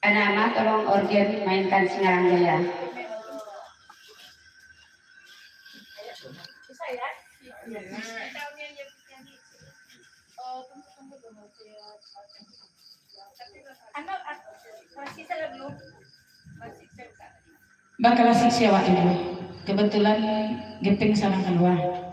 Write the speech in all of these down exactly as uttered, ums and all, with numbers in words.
Nama, tolong organ mainkan Singalang Jaya. Baklasik sia awak dulu. Kebetulan Gepeng sadang kalua.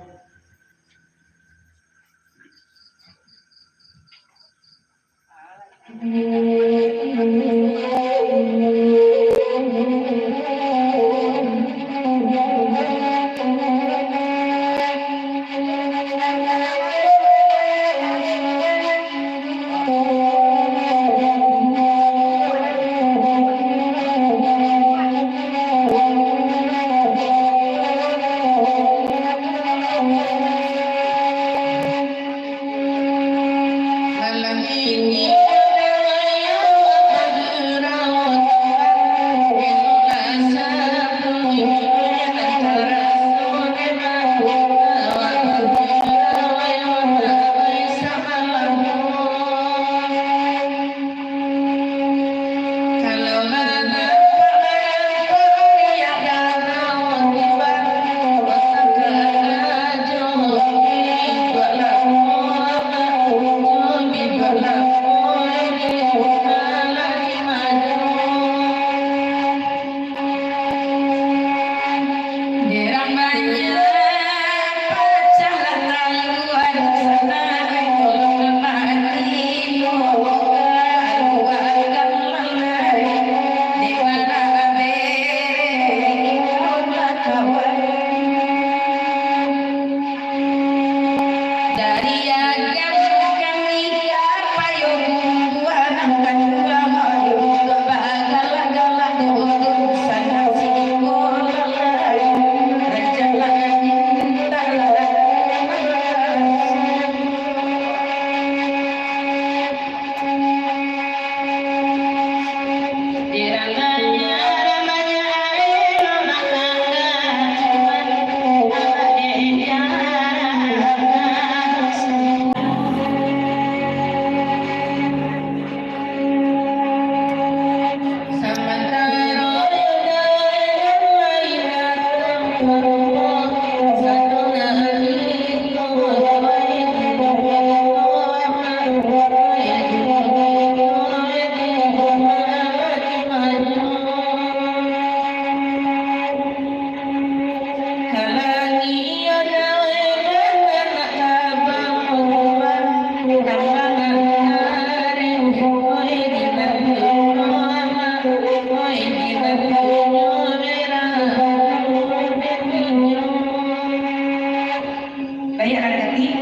Baiak, lah dakek,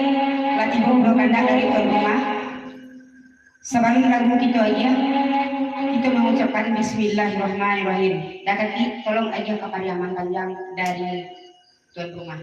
lah tibo pulo kandak dari tuan rumah. Sabalun lagu kito agiah, kito mangucapkan Bismillahirrahmanirrahim. Dakek, tolong agiah ka Pariaman Panjang dari tuan rumah.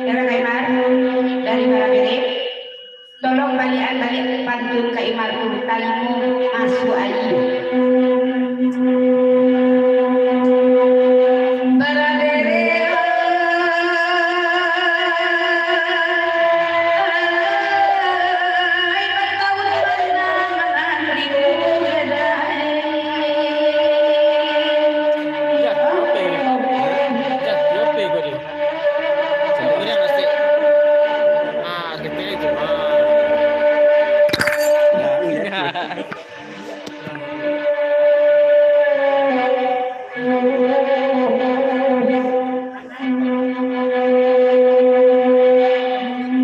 Darah Kaimar dari Barabere. Tolong baliakan baliak pantun Kaimar tu, talimo masuak aia. Barabere, ai bataun bana mananti kuda.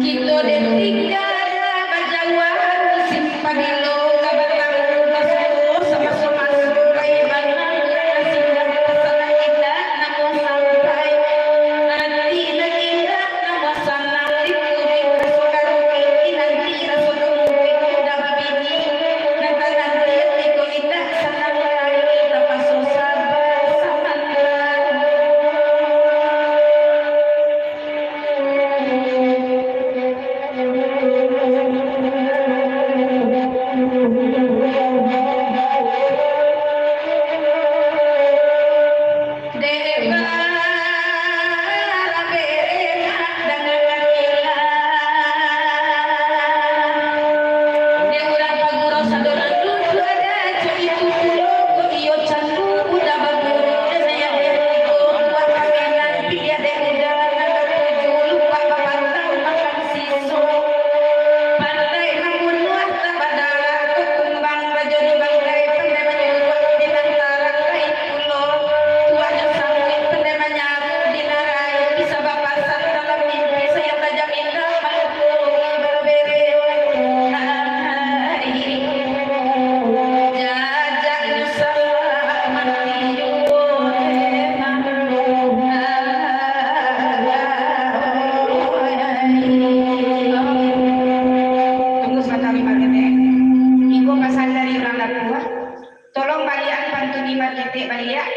Kito den tingga bajauahan, musim pabilo ka batamu basuo, samaso-maso lai banang, nan singgah pasanan indak namuah sampai. Ati nan indak namuah sanang, dikurik raso karuik, dinanti raso tungguik, udah babini, nan tananti ati ko indak sanang lai, tapaso saba samantaro. Siso, pandai mambunuah, tabadarah, takumbang, bajadi bangkai, pandai manyuruak, di nan tarangai pulo, tuanyo samuik, pandai manyaru, di nan raik, bisa bapasan dalam mimpi, sayang tajam indak, manutupi barabere. Hai, jajaknyo salah mati juo, emang. Tunggu sabanta, Imbar Ketek. Iko pasan dari urang dapua. Tolong baliakan pantun Imbar Ketek baliak,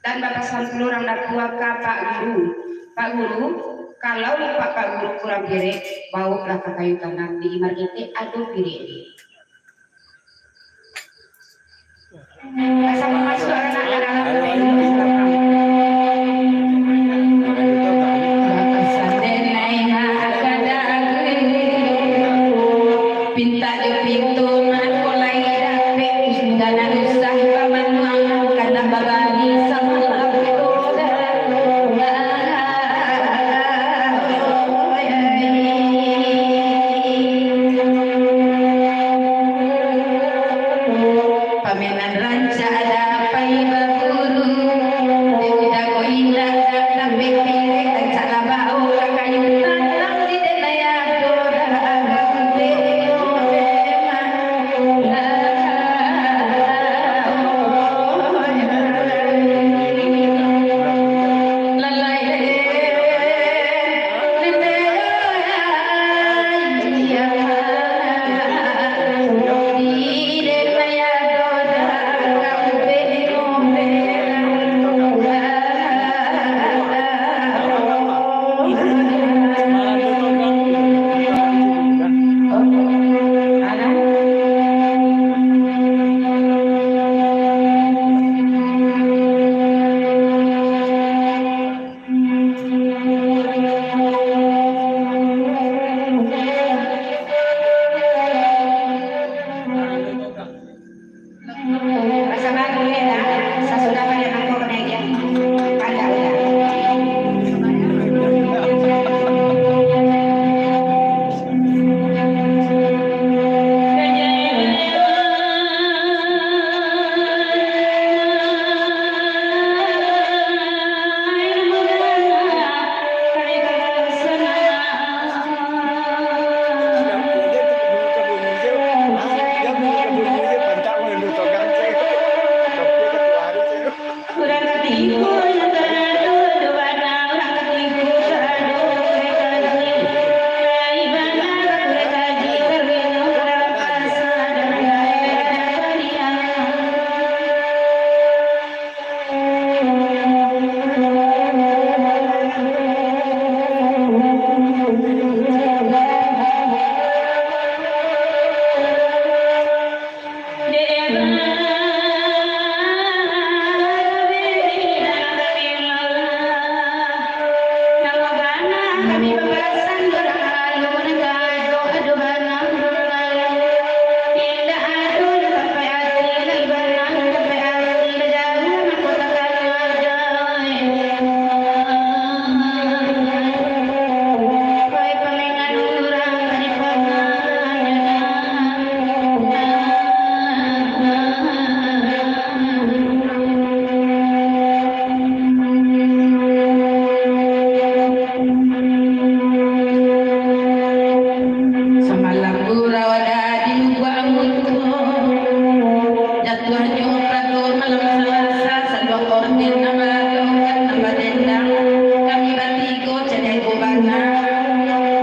dan bapasan pulo urang dapua ka Pak Guru. Pak Guru, kalau lupak Pak Guru kurang pirek, baoklah ka kayu tanam, di Imbar Ketek ado pirek. Pintak jo pintu, mako lai dapek, undangan usah bamanuang, kandak babari samalam. Pamenan rancak dapai baburu,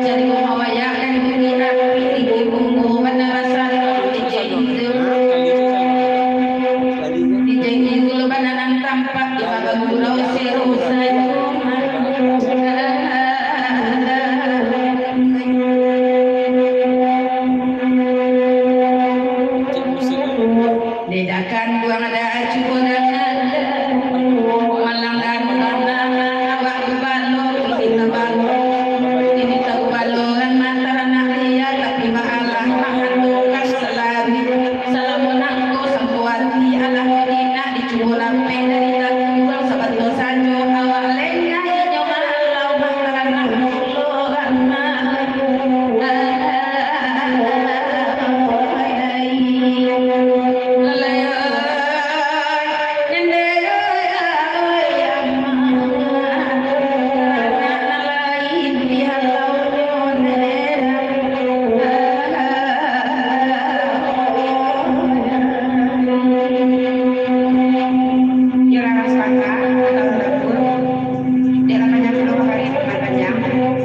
Jadi, mawayak dari bumi api, tinggi bungkuh bana basah, DJ Izul. DJ Izul bana nan tampak di babak gurau seru sajo. Dedakan buang ada cubo dakan. Malang dan malang awak kubalo, kita balo. Ini tahu balo kan mata anak dia, tapi baalah makan tugas salari. Salamun angko sampuati alah dinak dicubo lapeh dari tangkuang sabatua sajo awak lengah inyo mahalau makanan Allah.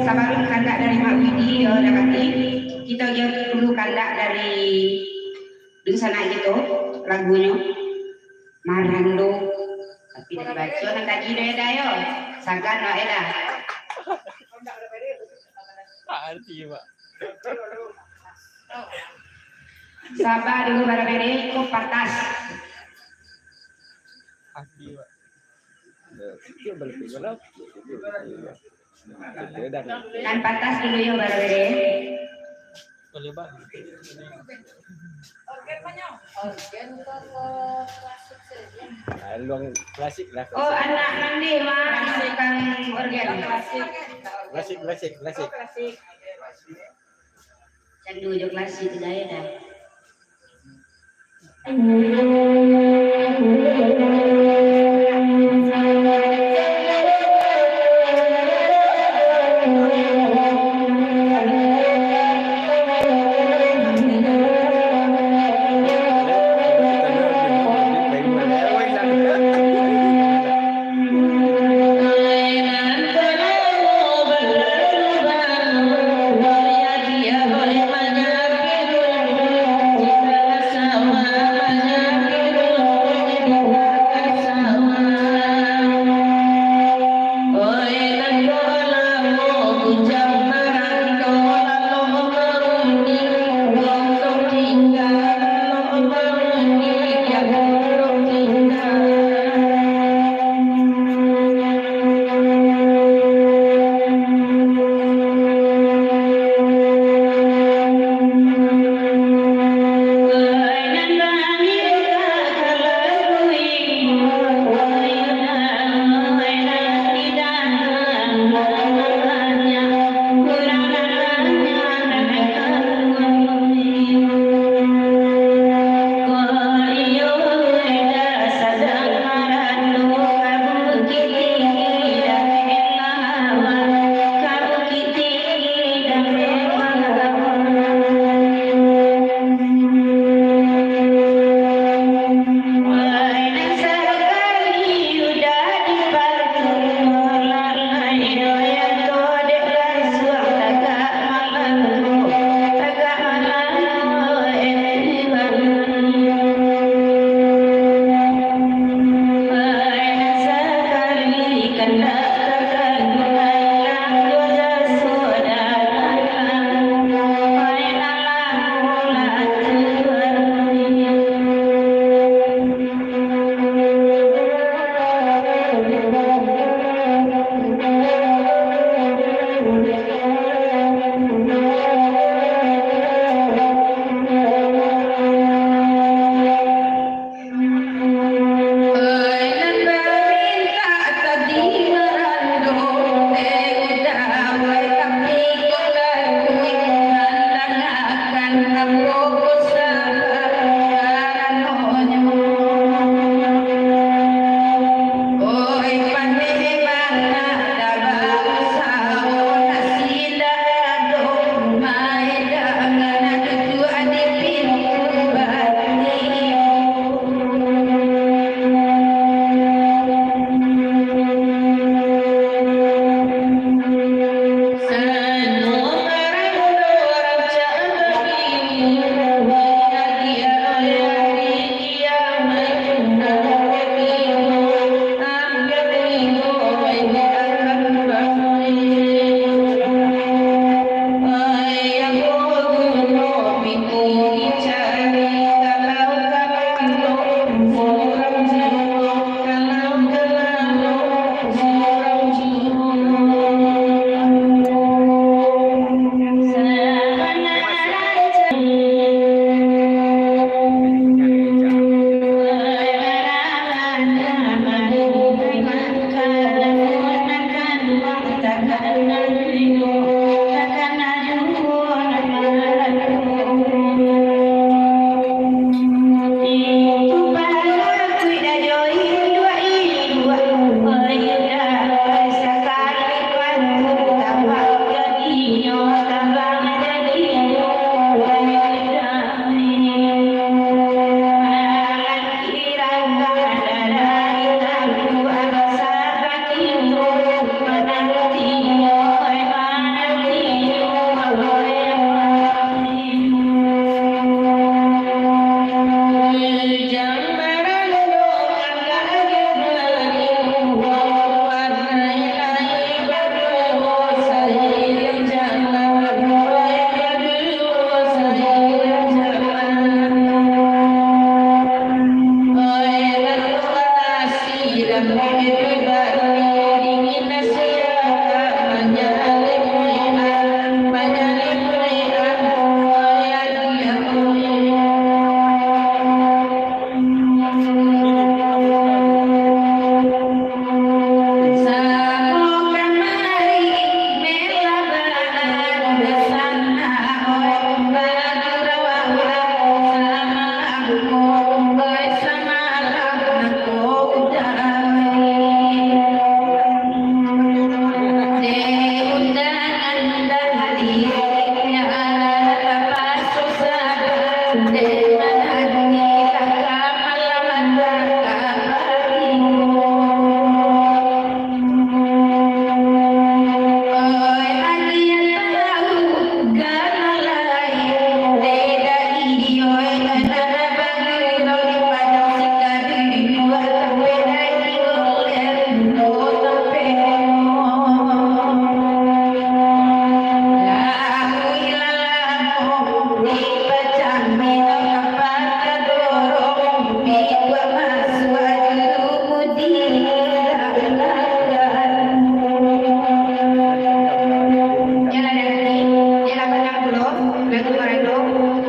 Sabalun kandak dari Mak Widi, yo, dapati. Kito jo dulu kandak dari dunsanak kito, lagunyo. Marando. Tapi dah dibaco nan tadi tu, Eda, yo. Sagan lah, Eda. Arti, Pak. Saba dulu, barabere, ko patas. Arti, Pak. Nan patas dulu yo, barabere. Organ ko klasik sajo? Ah, luang klasik lah. Oh, anak mandi mah tukang organ. Klasik, klasik, klasik. Candu jo klasik gaya dah.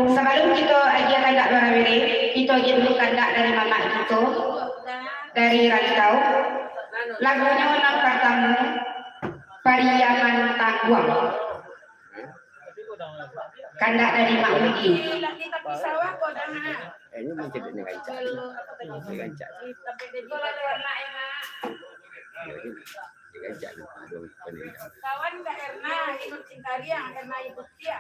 Sabalum kito agiah kandak Lora Bere, kito agiah dulu kandak dari mamak kito, dari Rantau. Lagunyo nan partamo, Pariaman Tangguang. Kandak dari Mak Widi. Eh, ini macam ni rancak. Ni rancak. Ni rancak. Kawan Kak Erna, Ibu Cintariang, Erna Ibu Tia.